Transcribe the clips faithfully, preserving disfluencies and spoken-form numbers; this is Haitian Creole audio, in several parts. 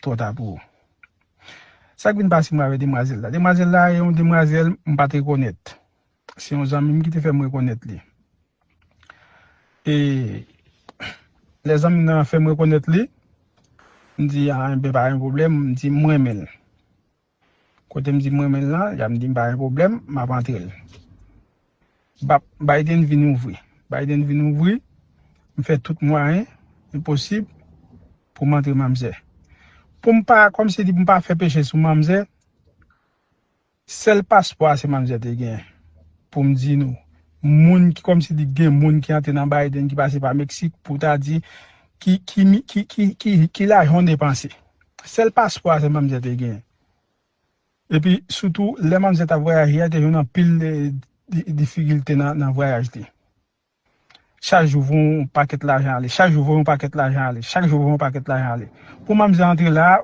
twò ta pou ou. Sa k vin pase mwen avèk demwazèl la? Demwazèl la e yon demwazèl m pa t rekonèt. Se yon zanmi m ki te fè m rekonèt li. E lè zanmi m nan fè m rekonèt li, m di, "A, enben, pa gen pwoblèm," m di, "M renmen l." Kote m di m renmen l lan, y ap di m pa gen pwoblèm, m ap antre l. Bap, Biden vin ouvri. Biden vin ouvri, m fè tout mwayen ki posib pou m antre manmzè. Pou m pa, kòmsi di pou m pa fè peche sou manmzè, sèl paspwa se manmzè te gen. Pou m di nou, moun ki kòmsi di gen moun ki antre nan Biden ki pase pa Meksik pou ta di ki, ki, ki, ki, ki, ki, ki lajan w depanse. Sèl paspwa se manmzè te gen. Epi, sitou, lè manmzè t ap vwayaje a, te jwenn anpil, eh, di- difikilte nan, nan vwayaj li. Chak jou voye yon pakèt lajan ale, chak jou voye yon pakèt lajan ale, chak jou voye yon pakèt lajan ale. Pou manmzè antre la,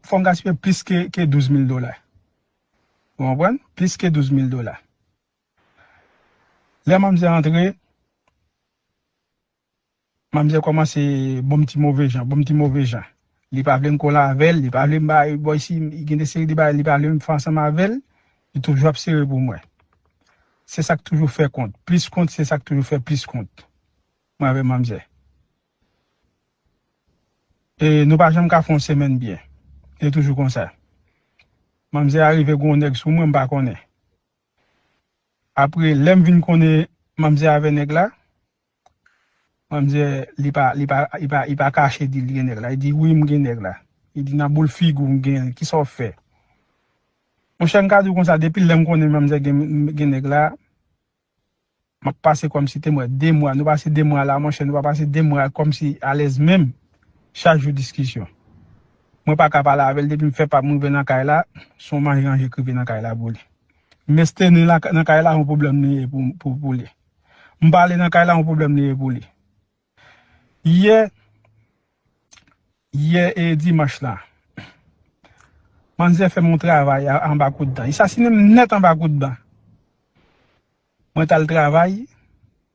fò m gaspiye plis ke, ke douz mil dola. Ou konprann? Plis ke douz mil dola. Lè manmzè antre, manmzè kòmanse ban m ti move jan, ban m ti move jan. Li pa vle m kole avè l, li pa vle m bay bòy si gen de seri de bagay, li pa vle m fè ansanm avè l, li toujou ap sere pou mwen. Se sa k toujou fè kont. Plis kont, se sa k toujou fè plis kont. Mwen avè manmzè. E nou pa janm ka fè yon semèn byen. E toujou konsa. Manmzè a rive gon nèg sou mwen, m pa konnen. Apre, lè m vin konnen manmzè avè nèg la, manmzè, li pa, li pa, li pa, li pa kache di l gen nèg la. Li di, "Wi, m gen nèg la." Li di, "Nan boul figi w, m gen l. Kisa w fè?" Monchè, m ka di w konsa, depi lè m konnen manmzè gen, gen nèg la, m ap pase kòmsi te mwen de mwa. Nou pase de mwa la, monchè, nou pa pase de mwa kòmsi alèz menm. Chak jou diskisyon. Mwen pa ka pale avè l depi m fè pa m rive nan kay la, se yon manje ranje k rive nan kay la pou li. M estene la, nan kay la, yon pwoblèm li ye pou, pou, pou li. M pale nan kay la, yon pwoblèm li ye pou li. Yè, yè e dimanch la, manzè fè m yon travay a- anba kout dan. Li sasinen m nèt anba kout dan. Mwen t al travay,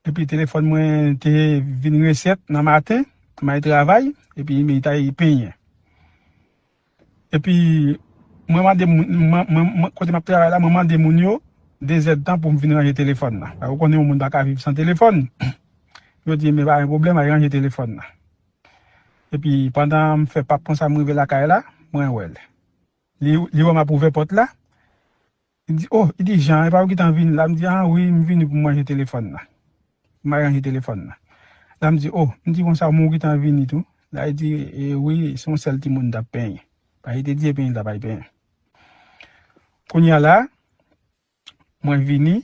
epi telefòn mwen te vin resèt nan maten, m al travay, epi m t al penyen. Epi, mwen mande moun, mwen, mwen, mwen, kote m ap travay la, mwen mande moun yo de zèdtan pou m vin ranje telefòn nan. Paske ou konnen yon moun pa ka viv san telefòn. Yo di, "Men pa gen pwoblèm, al ranje telefòn nan." Epi, pandan m fè pap konsa, m rive lakay la, mwen wè l. Li, li wè m ap ouvè pòt la. Li di, "Oh," li di, "Jan, e pa ou ki t an vini la?" M di, "A wi, m vini pou m ranje telefòn nan. M al ranje telefòn nan." La, m di, "Oh," m di konsa, "men ou ki t an vini tou?" La, li di, "E wi, se yon sèl timoun m t ap penyen." Paske li te di e penyen l t ap al penyen. Kounye a la, mwen vini,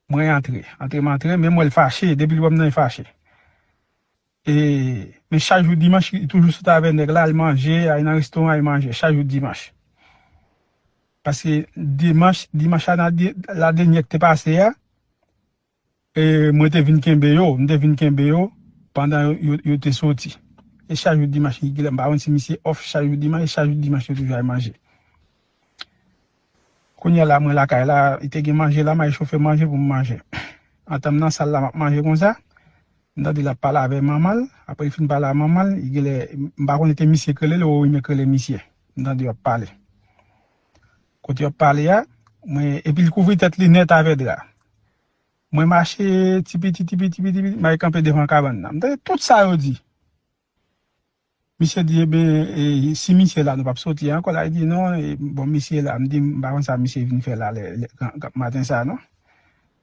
mwen antre. Antre m antre, men m wè l fache, depi l wè m nan, li fache. E, men chak jou dimanch, li toujou sot avè nèg la, al manje, al nan restoran, al manje, chak jou dimanch. Paske dimanch, dimanch la, la dènyè k te pase a, e, mwen te vin kenbe yo, m te vin kenbe yo pandan yo, yo, yo te soti. E chak jou dimanch, Gilè, m pa konn si misye off chak jou dimanch, e chak jou dimanch, yo toujou al manje. Kounye a la, mwen lakay la, li te gen manje la, m al chofe manje pou m manje. Antan m nan sal la, m ap manje konsa, m tande l ap pale avè manman l, apre l fin pale a manman l, li genlè, m pa konn si te misye k rele l, ou Rime k rele misye. M tande yo ap pale. Kote yo ap pale a, mwen, epi l kouvri tèt li nèt avè dra. Mwen mache ti piti, ti piti, ti piti, m al kanpe devan kabann nan. M tande tout sa yo di. Misye di, "Eben, e, si misye la, nou p ap soti ankò la?" Li di, "Non, e, bon, misye la." M di, "M pa konn sa misye vin fè la lè, lè, gran, gran maten sa, non."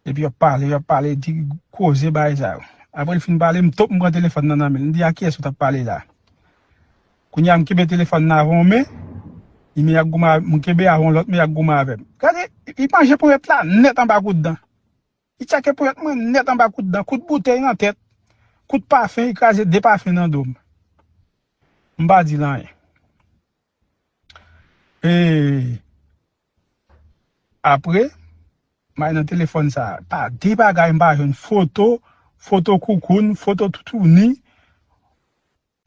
Epi yo ap pale, yo ap pale, di koze bagay sa yo. Apre l fin pale, m top, m pran telefòn nan nan men l. M di, "A kiyès ou t ap pale la?" Kounye a, m kenbe telefòn nan avè yon men, li men y ap goumen, m kenbe avè yon lòt men y ap goumen avè m. Gade, li manje ponyèt la nèt anba kout dan. Li tchake ponyèt mwen nèt anba kout dan, kout boutèy nan tèt, kout pafen, li kraze de pafen nan do m. M pa di l anyen. E apre, m al nan telefòn sa a. Pa de bagay m pa jwenn, foto, foto koukoun, foto toutouni,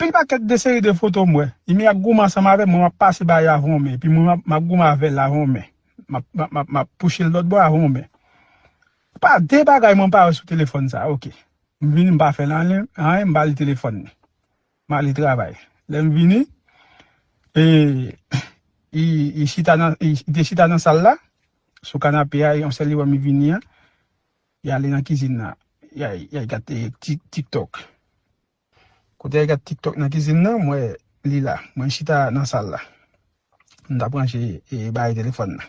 pil pakèt de seri de foto m wè. Li men y ap goumen ansanm avè m, mwen m ap pase ba yo avè yon men, epi mwen m ap, m ap goumen avè l avè yon men. M ap, m ap, m ap, m ap pouche l lòt bò avè yon men. Pa de bagay mwen pa wè sou telefòn sa a, oke. M vini, m pa fè l anyen, anyen, m ba li telefòn li. M ale travay. Lè m vini, E, li, li chita nan, li, li te chita nan sal la, sou kanape a, e yon sèl li wè m vini an, li ale nan kizin nan, li al, li al gade Tik-, TikTok. Kote li al gade TikTok nan kizin nan, m wè li la. Mwen chita nan sal la. M t ap ranje e bagay telefòn nan.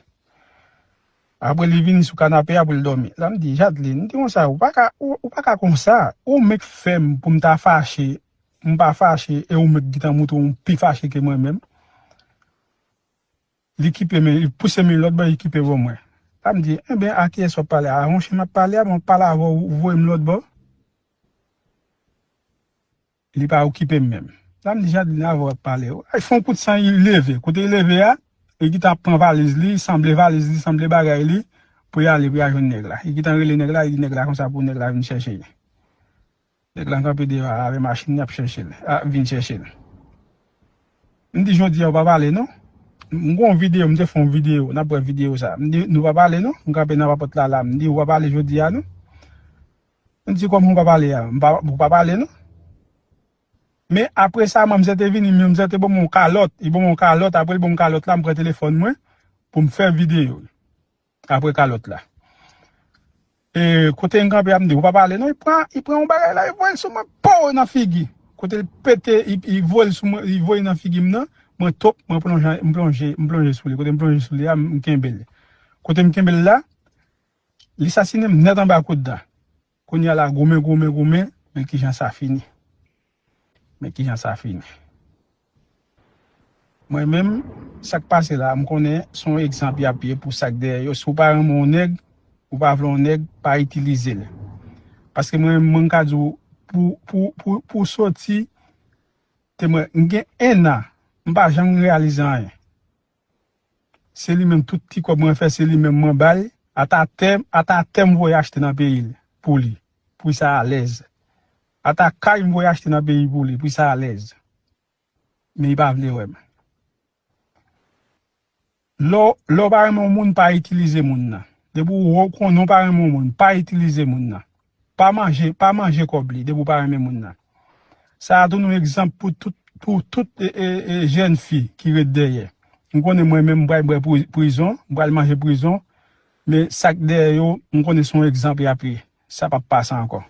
Apre li vini sou kanape a pou l dòmi. La m di, Jadlin, m di konsa, ou pa ka, ou, ou pa ka konsa. Ou menm k fè m pou m ta fache, m pa fache, e ou menm k gentan moutre w pi fache ke mwen menm. Li kipe men, li pouse men lòt bò, li kipe bò mwen. La m di, enben, a kiyès w ap pale a? A yon chen m ap pale a, mwen pale avè w, ou voye m lòt bò. Li pa okipe m menm. La m di, Jadlin, avè w ap pale. Ay, fè yon kout san, li leve. Kote li leve a, li gentan ap pran valiz li, sanble valiz li, sanble bagay li, pou li ale, pou li al jwenn nèg la. Li gentan rele nèg la, li di nèg la konsa pou nèg la vin chèche li. Nèg la kanpe deyò a avè machin li ap chèche l, a, vin chèche l. M di, jodi a ou pa pale non. M gen yon videyo, m te fè yon videyo, n ap wè videyo sa. M di, nou pa pale non. M kanpe nan papòt la la, m di, ou pa pale jodi a non. M di, kòman ou pa pale a? M pa, ou pa pale non. Men apre sa, manmzè te vini, manmzè te ban mwen yon kalòt. Li ban mwen yon kalòt, apre li ban mwen kalòt la, m pran telefòn mwen pou m fè videyo. Apre kalòt la. E kote m kanpe a, m di, ou pa pale non, li pran, li pran yon bagay la, li voye l sou mwen, pow, nan figi. Kote l pete, li, li voye l sou mwen, li voye nan figi m nan, mwen top, mwen plonje, m plonje, m plonje sou li. Kote m plonje sou li a, m kenbe l. Kote m kenbe l la, li sasinen m nèt anba kout dan. Kounye a la, goumen, goumen, goumen, men kijan sa fini. Men kijan sa fini. Mwen menm, sa k pase la, m konnen se yon egzanp y ap ye pou sa k dèyè yo. Si w pa renmen yon nèg, ou pa vle yon nèg, pa itilize l. Paske mwen menm, mwen ka di w, pou, pou, pou, pou soti, te mwen, m gen en an, m pa janm reyalize anyen. Se li menm tout ti kòb mwen fè, se li menm mwen ba l. Ata tè, ata tè m voye achte nan peyi l pou li, pou sa alèz. Ata kay m voye achte nan peyi pou li, pou sa alèz. Men li pa vle wè m. Lè w, lè w pa renmen yon moun, pa itilize moun nan. Depi w konnen w pa renmen yon moun, pa itilize moun nan. Pa manje, pa manje kòb li, depi w pa renmen moun nan. Sa a tou yon egzanp pou tout, pou tout, e, e, e, jèn fi ki ret dèyè. M konnen mwen menm, m pral bwè pri-, prizon, m pral manje prizon, men sa k dèyè yo, m konnen se yon egzanp y ap ye. Sa p ap pase ankò.